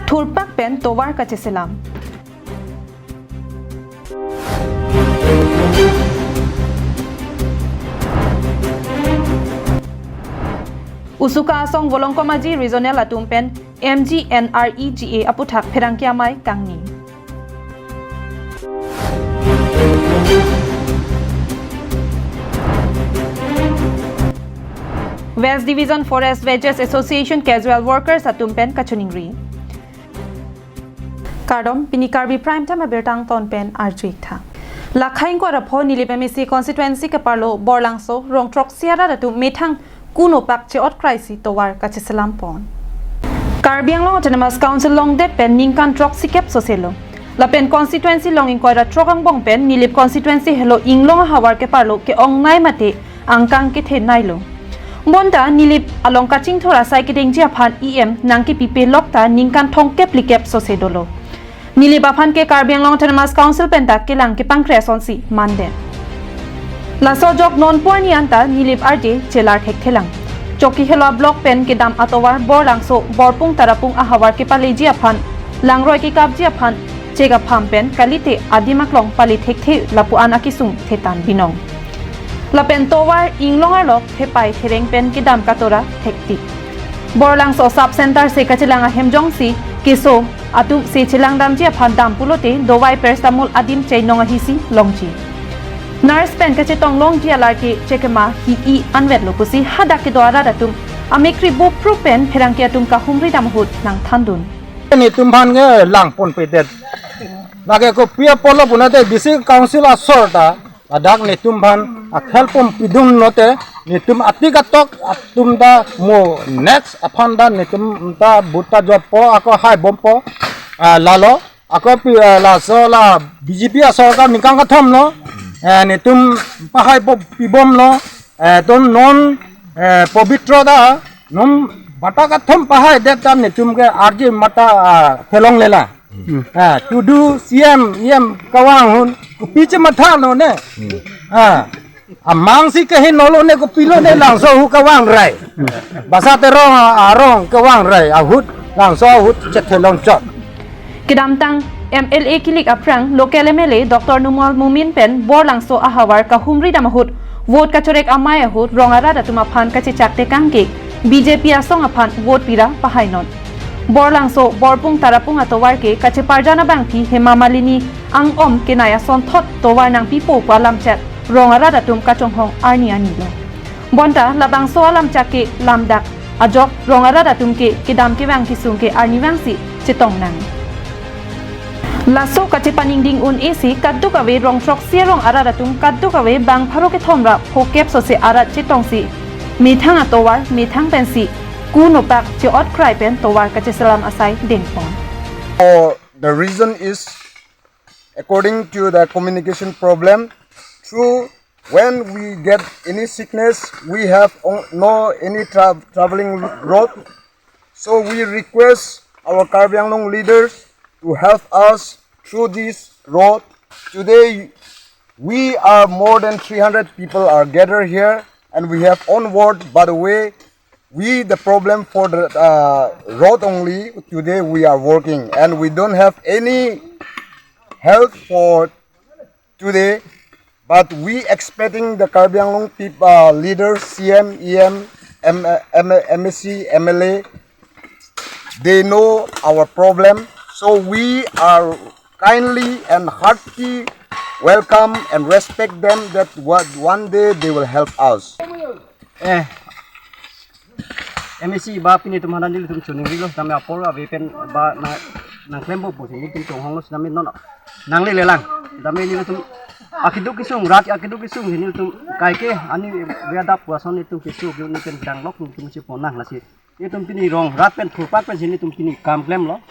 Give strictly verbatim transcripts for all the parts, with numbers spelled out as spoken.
thurpak pen tovar kacheselam. Usuka asong Volongkom Aji Regional atum pen M G N R E G A aputhak pherangke amei kangni. West Division Forest Wages Association casual workers atum pen kachiningri. Kardom, pini Karbi Prime Time abirta angton pen arju-ik tha. Lakhai ingkoi ra pho Nilip M A C constituency keparlo Borlangso, Rongtroksi arat atum methang kunopak che-ot kraisi tovar kacheselam pon. Karbi Anglong Autonomous Council longdet pen ningkan throksi kep soselo. Lapen constituency long ingkoi ra throk angbong pen Nilip constituency helo inglong ahavar keparlo ke-ongnei mate angkang kethenei lo. Bonta Nilip along kachingthur asai kedengji aphan E M nangkepipe lok ta ningkan thomkep phlikep sose dolo. Nilip aphan ke Karbi Anglong Autonomous Council pen ta kelang kepangkre asonsi mande. Laso ajok non puani anta Nilip arje chelar thekthelang. Chokihola block pen kedam atovar Borlangso, Borpung Tarapung ahavar kepaleji aphan, langroi kekapji aphan, chek apham pen kalite adim aklong pale thekthe lapu-an akesung thetan binong. Lapen tovar inglong arlok thepai thereng pen kedam katora thektik. Borlangso sub center se kachelang ahem jongsi keso atum se chelangdamji aphan dam pulote dovai paracetamol adim cheinong ahisi longji. Nurse pen kachetong longji alar ke chekema hi-i anvetlo pusi hadak kedo arat atum amekkri bopru pen pherangke atum kahumri dam ahut nangthandun. Netum aphan ke lang ponpedet. Lake kopi apotlo punate district council asor ta ladak netum aphan akhel pon pidun lote netum atik atok atum ta mo next aphan ta netum ta vote ta jotpo ako hai bompo, ah, lalo ako pi, ah, laso la B J P asorkar ningkan kethom lo, eh, netum pahai po pibomlo, eh, ton non, eh, pobitro ta non bata kethom pahaidet ta netum ke arje mata, ah, thelonglela. Ah, tudu C M, E M kevang ahut kopi chemathalo ne. Ah, amang si kehin nolo ne kopilo ne Langso ahut kevang rai. Basa Terang, ah, arong kevang rai ahut Langso ahut chethelong chot. Kedamtang M L A kilik aphrang local M L A Doctor Numal Momin pen Borlangso ahavar kahumri dam ahut vote kachorek amei ahut rong arat atum aphan kachechak tekang ke B J P asong aphan vote pira pahainon. Borlangso, Borpung Tarapung atovar ke kacheparjan abangpi Hema Malini ang-om kenai asonthot tovar nangpipo pu alamchak rong arat atum kachonghong arni arni lo. Bonta labangso alamchak ke lamdak ajok rong arat atum ke kedam kevang kesung ke arnivangsi chetong nang. Laso kachepaningding un-e si kadokave Rongtroksi arong arat atum kadokave bang pharo kethom ra phokep sose arat chetongsi methang atovar methang pensi kunopak che-ot krai pen tovar kacheselam asai dengpon. Oh, the reason is according to the communication problem. Through when we get any sickness, we have o- no any tra- traveling road. So we request our Karbi Anglong leaders to help us through this road. Today, we are more than three hundred people are gathered here, and we have onward. By the way, we the problem for the uh, road only. Today we are working, and we don't have any help for today, but we expecting the Karbi Anglong people, uh, leaders, C M, E M, M, uh, M, MAC, M L A, they know our problem. So we are kindly and hearty welcome and respect them that what one day they will help us. Eh, MAC ba pini tum hanan nelitum chuning rilo tame apor ave pen ba na nangklempo pusi nelitum chonghonglo sinami non nanglelelang tame nelitum akeduk kesung rat akeduk kesung nelitum kaike ani riada puason nelitum kesung nelitum danglok nelitum si ponang lasi nelitum pini rong rat pen thurpak pensi nelitum pini kam klemlo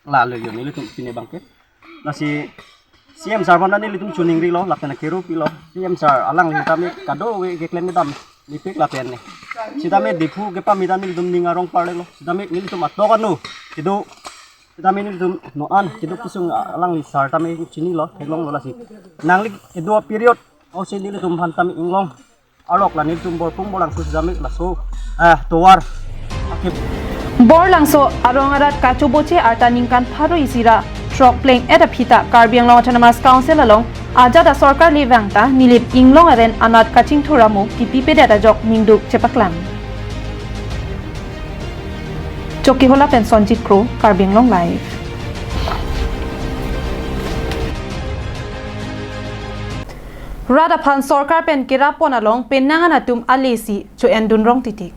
lalo yo nelitum pini bangke lasi C M sir aphan nelitum chuning rilo lapen kero pilo C M sir alangli tame kadokave keklem kedam nipik lapen ni sitame Diphu kepamit nelitum ning arong parlelo sitame nelitum atok anu kedo sitame nelitum non an kedo kesung alangli sir tame chinilo theklonglo lasi nangli kedo period ausi nelitum aphan tame inglong arlok la nelitum Borpung Borlangso sitame laso ah tovar akip Borlangso arong arat kachoboche arta ningkan pharo isi ra throk pleng-et aphi ta Karbi Anglong Autonomous Council along ajat asorkar le vang ta Nilip Inglong aren anat kachingthur amo kipipedet ajok ningduk chepaklang. Chokihola pen Sonjit Kro, Karbi Anglong Live. Rat aphan sorkar pen kerap pon along penang an atum ale si cho-endun rong titik.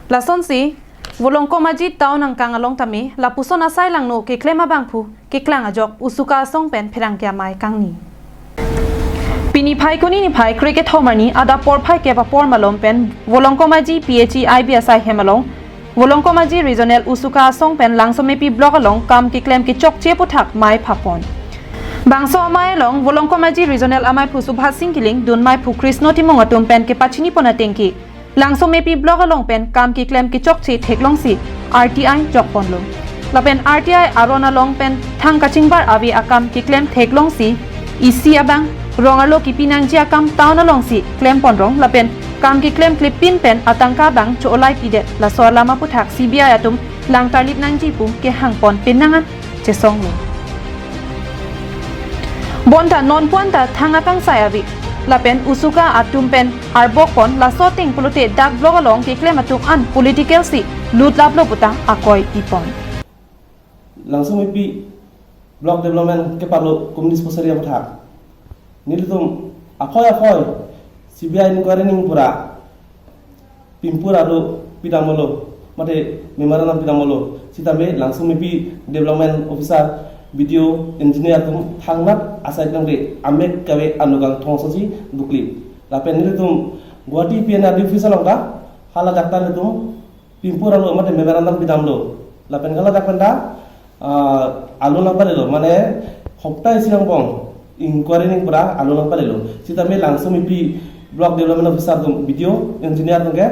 Lasonsi Volongkom Aji town angkang along tame lapuson asai langno keklem abangphu keklang ajok Usuka Asong pen pherangke amei kangni. Pini Phaikuni niphai krekethom arni adap porphai kep apor malom pen Volongkom Aji P H E I B asai hem along Volongkom Aji Regional Usuka Asong pen Langsomepi Block along kam keklem kechokche aputhak mei phapon. Bangso amei along Volongkom Aji Regional ameiphu Subhash Singh Killing, dun meiphu Krishno Timung atum pen kepachini pon atengke Langsomepi Block along pen kam keklem kechokche theklongsi R T I jokponlo. Lapen R T I aron along pen thang kachingbar ave akam keklem theklongsi isi abang rong arlo kipi nangji akam town alongsi klempon rong lapen kam keklem klepin pen atangka abang cho-olai pidet, laso alam aputhak C B I atum lang tarlip nangji pu kehangpon penang an chesonglo. Bonta non puan ta thang akangsai ave. Lapen Usuka atum pen arbok pon, laso ateng pulote dak block along keklem atum an political si lutlaplo puta akoi pipon. Langsomepi Block Development kepalo Communist posari aputhak nelitum aphoi aphoi C B I inquiry ning pura pimpur arlo pidamlo, mate memorandum pidamlo. Sitame Langsomepi Development Officer, B D O, engineer atum thangnat asai nangre amek kave anukang thongsosi dukli. Lapen nelitum Guwahati P N R D office along ta hala jakta nelitum pimpur arlo mate memorandum pidamlo. Lapen hala jak pen ta ah, alo nangpalelo, mane hopta isi angbong inquiry ning pura alo nangpalelo. Sitame Langsomepi Block Development Officer atum, B D O, engineer atum ke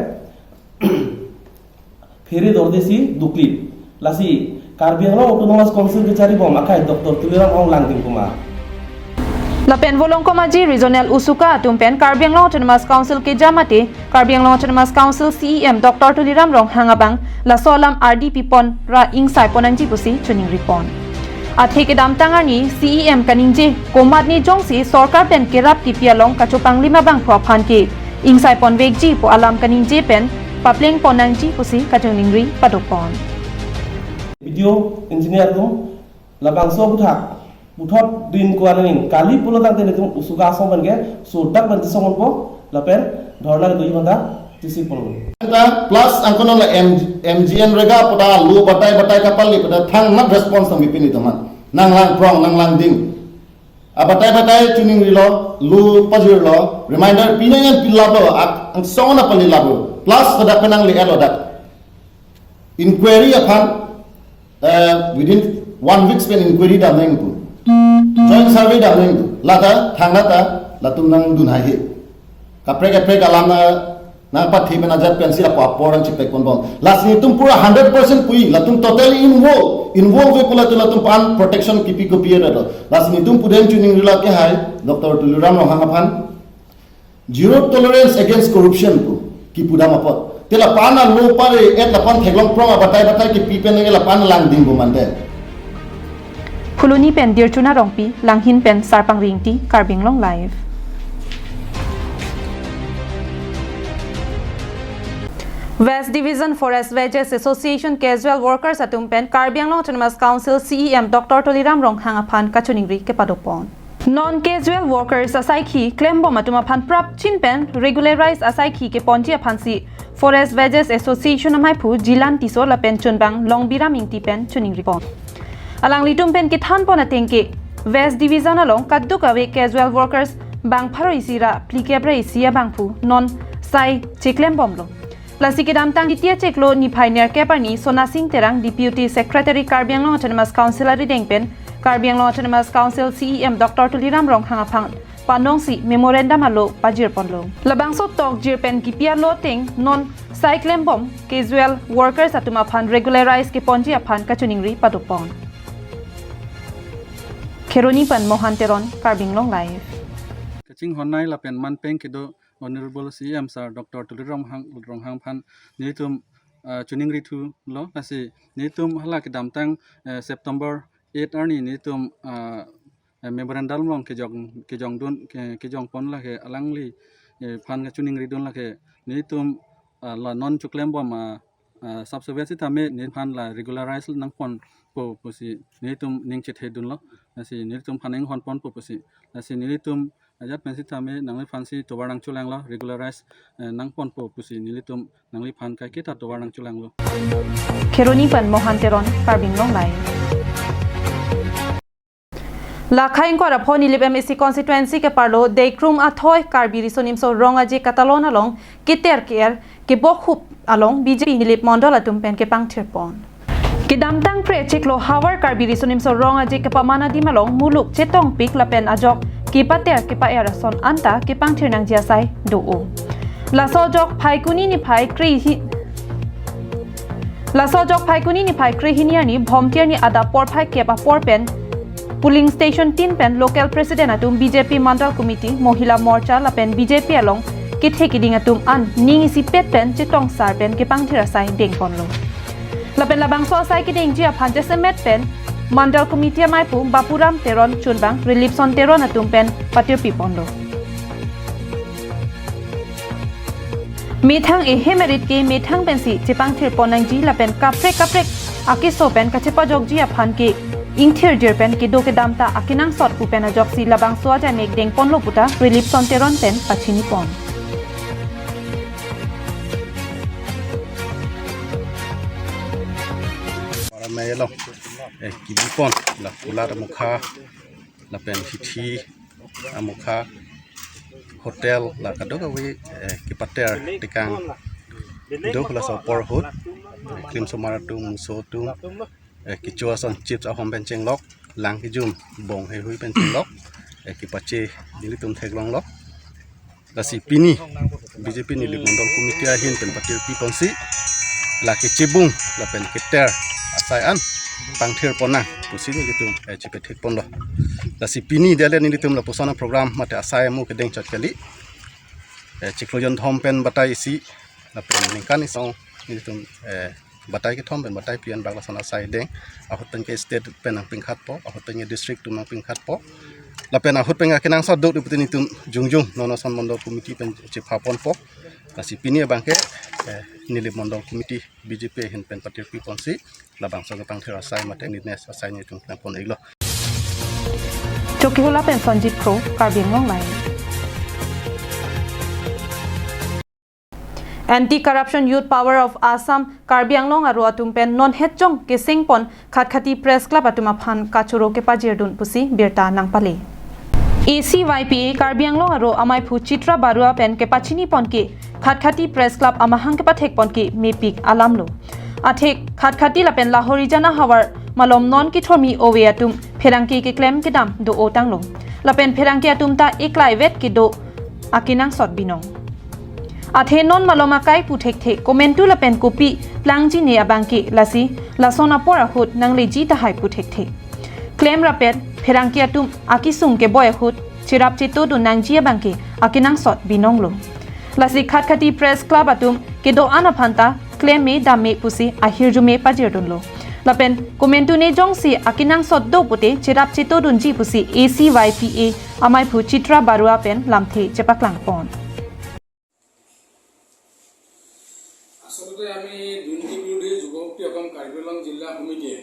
phere dorde si dukli. Lasi Karbi Anglong Autonomous Council kecharibom akai Doctor Tuliram Ronghang langding puma. Lapen Volongkom Aji Regional Usuka atum pen Karbi Anglong Autonomous Council keja mate Karbi Anglong Autonomous Council C E M Doctor Tuliram Ronghang abang laso alam ardi pipon ra ingsai pon nangji pusi choningripon. Athe kedamtang arni C E M kaningje komatne jongsi sorkar pen kerap kipi along kachopanglim abangphu aphan ke ingsai ponvekji pu alam kaningje pen papleng pon nangji pusi kachoningri padopon. B D O, engineer atum labangso aputhak puthot din kuan ning kali pulo tangte nelitum Usuka Asong pen ke sodak pen chesongponpo lapen dhorna kedo-i anta chesipon. Ta plus angkono la M-, MGNREGA puta lo batai batai kapal li puta thangnat response nangpipe nelitum an. Nanglang prong, nanglang ding. Abatai batai choningrilo, lo pajirlo, reminder pinangan pilaplo, ak-, angsong na pali laplo. Plus pada penang le elo dak. Inquiry aphan, eh, within one weeks pen inquiry damnang pu. Joint survey damnang pu. Lata thangnat ta latum nangdun haihe. Kaprek kaprek alam na, nangpathi pen ajat pensi lapu apor nangchipek ponbom. Lasi nelitum pura hundred percent pu-i, latum totally involve. Involve ve pula tu latum pan protection kipi kopi ada do. Lasi nelitum pudem choningrilo ke hai, Doctor Tuliram Ronghang aphan zero tolerance against corruption pu kipu dam apot. Te lapan alo pare-et lapan theklong prong abatai batai kipi pen nangke lapan langding bomante. Phuloni pen Dirchuna Rongpi, Langhin pen Sarpang Ringti, Karbi Anglong Live. West Division Forest Wages Association casual workers atum pen Karbi Anglong Autonomous Council C E M Doctor Tuliram Ronghang aphan kachoningri kepadopon. Non casual workers asaikhi klembom atum aphan prapjin pen regularize asaikhi keponji aphansi Forest Wages Association ameiphu Jilan Tisso lapen chunbang Longbiram Ingti pen choningripon. Alanglitum pen kethanpon atengke West Division along kaduk ave casual workers bang pharo isi ra phlikep ra isi abangphu non sai cheklembomlo. Lasi kedamtang Kitia chiklo niphai nerkep arni Sonasing Terang Deputy Secretary Karbi Anglong Autonomous Council arideng pen Karbi Anglong Autonomous Council C E M Doctor Tuliram Ronghang aphan panongsi memorandum alo pajirponlo. Labangso tokjir pen kipi alo ateng non sai klembom casual workers atum aphan regularize keponji aphan kachoningri padopon. Kheroni pen Mohan Teron, Karbi Anglong Live. Kachinghon nei lapen manpeng kedo Honorable C E M Sir Doctor Tuliram Hang-, Ronghang aphan nelitum ah, choningri thulo. Lasi nelitum hala kedamtang, eh, September eight arni nelitum, ah, eh, memorandum along kejong, kejongdun, ke, kejongpon lake alangli, eh, phan kachoningridun lake nelitum, ah, la non choklembom, ah, ah, sub-survey sitame neliphan la regularize nangponpo pusi nelitum ning chethedunlo. Lasi nelitum phan inghonponpo pusi. Lasi nelitum ajat pen sitame nangliphansi tovar nangcholanglo, regularize, eh, nangponpo pusi nelitum nangliphan kaiketa tovar nangcholanglo. Kheroni pen Mohan Teron, Karbi Anglong Live. Lakha ingkoi ra pho Nilip M A C constituency ke-arlo Dekrum Athoi Karbi Riso Nimso Rong Aje Katalon along keter ke-er kebokhup along B J P Nilip Mondol atum pen kepangthirpon. Kedamtang phre chiklo havar Karbi Riso Nimso Rong Aje kepaman adim along muluk chetongpik lapen ajok kepater kepa-er ason anta kepangthir nangji asai do-o. Laso ajok Phaikuni niphai kre-hini, laso ajok Phaikuni niphai kre-hini arni Bhomti arni adap porphai kep apor pen polling station tin pen local president atum, B J P Mandal Committee, Mohila Morcha lapen B J P along kethe keding atum an ning isipet pen chetongsar pen kepangthir asai dengponlo. Lapen labangso asai kedengji aphan jasemet pen Mandal Committee amaipu Bapuram Teron chunbang Rilipson Teron atum pen patirpiponlo. Methang ehem erit ke methang pensi chepangthirpon nangji lapen kaprek kaprek akeso pen kachepajokji aphan ke ingthirjir pen kedo kedam ta akenangsot pu pen ajoksi labangso ajaimek dengponlo puta Rilipson Teron pen pachinipon. Para melo, eh, kibipon, la kulat amokha, lapen hithi amokha, hotel, la kadokave, eh, kepater tekang do laso apor ahut, eh, krim somar atum, muso atum, eh, kecho ason chips ahom pen chenglok, lang kejum, bong heihui pen chenglok, eh, kepache nelitum theklonglo. Lasi pini B J P Nilip Mondol Committee ahin pen patirpiponsi, la kechebung lapen keter asai an pangthirpon nang pusi nelitum, eh, chepethekponlo. Lasi pini dele nelitum lapuson a-program mate asai amu kedengchot kali. Eh, chiklo jonthom pen batai isi, lapen ningkan isong nelitum, eh, batai kethom pen batai phli an bak lason asai deng. Ahut pen ke state pen nangpingkhatpo, ahut pen ke district atum nangpingkhatpo. Lapen ahut pen akenangsot do pu nelitum jongjong non ason Mondol Committee pen chephaponpo. Lasi pini abang ke, eh, Nilip Mondol Committee B J P ahin pen patirpiponsi labangso kepangthir asai mate newness asai nelitum klangpon-iklo. Chokihola pen Sanjit Kro, Karbi Anglong Live. Anti Corruption Youth Power of Assam Karbi Anglong aro atum pen non hetjong kesengpon Khatkhati Press Club atum aphan kachoro kepajirdun pusi birta nangpale. A C Y P A Karbi Anglong aro amaiphu Chitra Barua pen kepachinipon ke Khatkhati Press Club amahang kepathekpon ke mepik alamlo. Athe Khatkhati lapen Lahorijan ahavar malom non kethormi ove atum pherangke keklem kedam do-o tanglo. Lapen pherangke atum ta eklaivet kedo akenangsot binong. Athe non malom akai pu thekthe, komantu lapen kopi plangji ne abang ke, lasi lason apor ahut nangleji tahai pu thekthe. Klem rapet pherangke atum akesung keboi ahut cherap chetodun nangji abang ke akenangsot binonglo. Lasi Khatkhati Press Club atum kedo-an aphan ta klem me dam me pusi ahirjume pajirdunlo. Lapen komantu ne jongsi akenangsot do pute cherap chetodunji pusi A C Y P A amaiphu Chitra Barua pen lamthe chepaklangpon. আচলতে আমি দুৰ্নীতি বিৰোধী যুৱশক্তি অসম কাৰ্বি আংলং জিলা সমিতিয়ে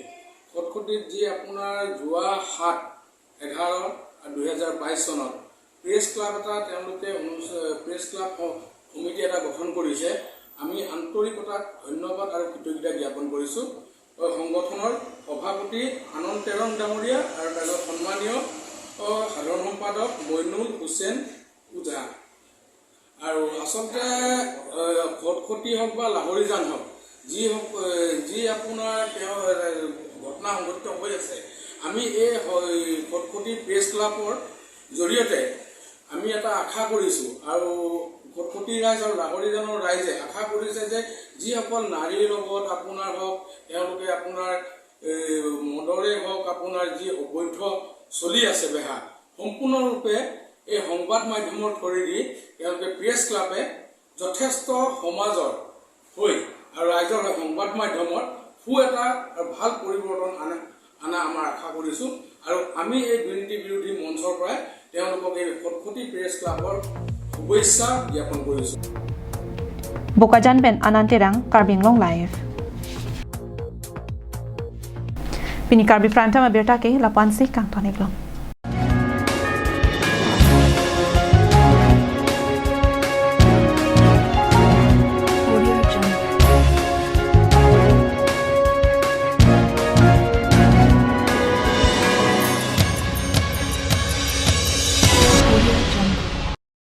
খটখটিত যি আপোনাৰ যোৱা সাত এঘাৰ দুহেজাৰ বাইছ চনত প্ৰেছ ক্লাব এটা তেওঁলোকে অনু-, প্ৰেছ ক্লাব স-, সমিতি এটা গঠন কৰিছে। আমি আন্তৰিকতাক ধন্যবাদ আৰু কৃতজ্ঞতা জ্ঞাপন কৰিছোঁ। অ, সংগঠনৰ সভাপতি আনন্দ তেৰণ ডাঙৰীয়া আৰু তাৰ লগত সন্মানীয়, অ, সাধাৰণ সম্পাদক মইনুল হুছেইন ওজা। আৰু আচলতে, এ, খটখটি হওক বা লাহৰীজান হওক, যি হওক, এ, যি আপোনাৰ তেওঁ, এ, ঘটনা সংঘটিত হৈ আছে, আমি এই হ-, এই খটখটি প্ৰেছ ক্লাবৰ জৰিয়তে আমি এটা আশা কৰিছোঁ আৰু খটখটি ৰাইজ আৰু লাহৰীজানৰ ৰাইজে আশা কৰিছে যে যিসকল নাৰীৰ লগত আপোনাৰ হওক, তেওঁলোকে আপোনাৰ, এ, মদৰে হওক, আপোনাৰ যি অবৈধ চলি আছে বেহা, সম্পূৰ্ণৰূপে এই সংবাদ মাধ্যমৰ থ্ৰুৱেদি তেওঁলোকে প্ৰেছ ক্লাবে যথেষ্ট সমাজৰ হৈ আৰু ৰাইজৰ সংবাদ মাধ্যমত সু এটা আৰু ভাল পৰিৱৰ্তন আনা আনা আমাৰ আশা কৰিছো। আৰু আমি এই দুৰ্নীতি বিৰোধী মঞ্চৰ পৰাই তেওঁলোকক এই খটখটি প্ৰেছ ক্লাবৰ শুভেচ্ছা জ্ঞাপন কৰিছো। Bokajan pen Anand Terang, Karbi Anglong Live. Pini Karbi Prime Time abirta ke lapu-ansi kangton-ik long.